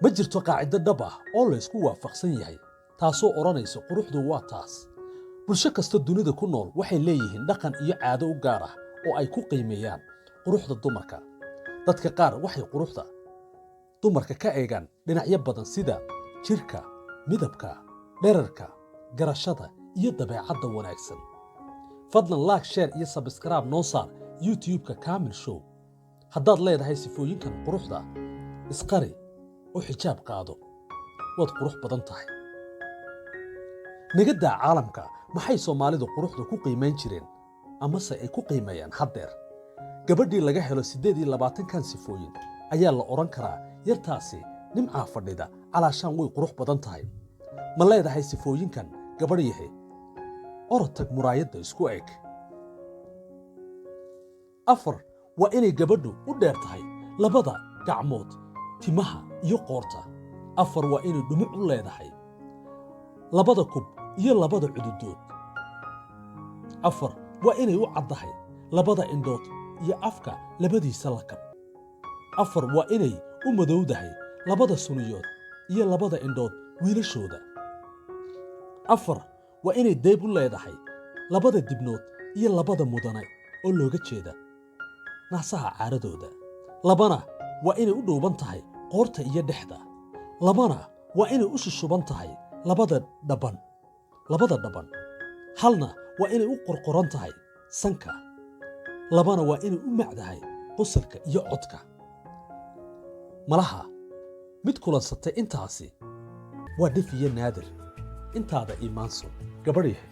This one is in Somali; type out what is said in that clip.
Ma jirto qaacido dhab ah oo laysku waafaqsan yahay taasoo odhanaysa quruxdu waa taas. Bulsho kasta dunida ku nool waxay leeyihiin dhaqan iyo caado u gaar ah oo ay ku qiimeeyaan quruxda dumarka. Dadka qaar waxay quruxda dumarka ka eegaan dhinacyo badan sida jirka, midabka, dherarka, garashada iyo dabeecadda wanaagsan. Fadlan like, share iyo subscribe noo saar YouTube-ka Kamil Show. Haddaad leedahay sifooyinkan quruxda, isqari oo xijaab qaado, waad qurux badan tahay. Naga daa caalamka, maxay Soomaalidu quruxda ku qiimayn jireen amase ay ku qiimeeyaan haddeer? Gabadhii laga helo 28-kan sifooyin ayaa la odhan karaa yartaasi nimcaa fadhida, calaashaan way qurux badan tahay. Ma leedahay sifooyinkan, gabadh yahay? Orod tag, muraayadda isku eg. 4, waa inay gabadhu u dheer tahay labada gacmood, timaha iyo qoorta. 4, waa inay dhumuc u leedahay labada kub iyo labada cududood. 4, waa inay u caddahay labada indhood iyo afka labadiisa lakab. 4, waa inay u madowdahay labada suniyood iyo labada indhood wiilashooda. 4, waa inay deyb u leedahay labada dibnood iyo labada mudane oo looga jeeda naasaha caaradooda. 2-na waa inay u dhuuban tahay qoorta iyo dhexda. 2-na waa inay u shushuban tahay labada dhaban. 1-na waa inay u qorqoran tahay sanka. 2-na waa inay u macdahay qosalka iyo codka. Malaha mid kulansatay intaasi waa dhif iyo naadir. Intaada iimaanso, gabadhyahay.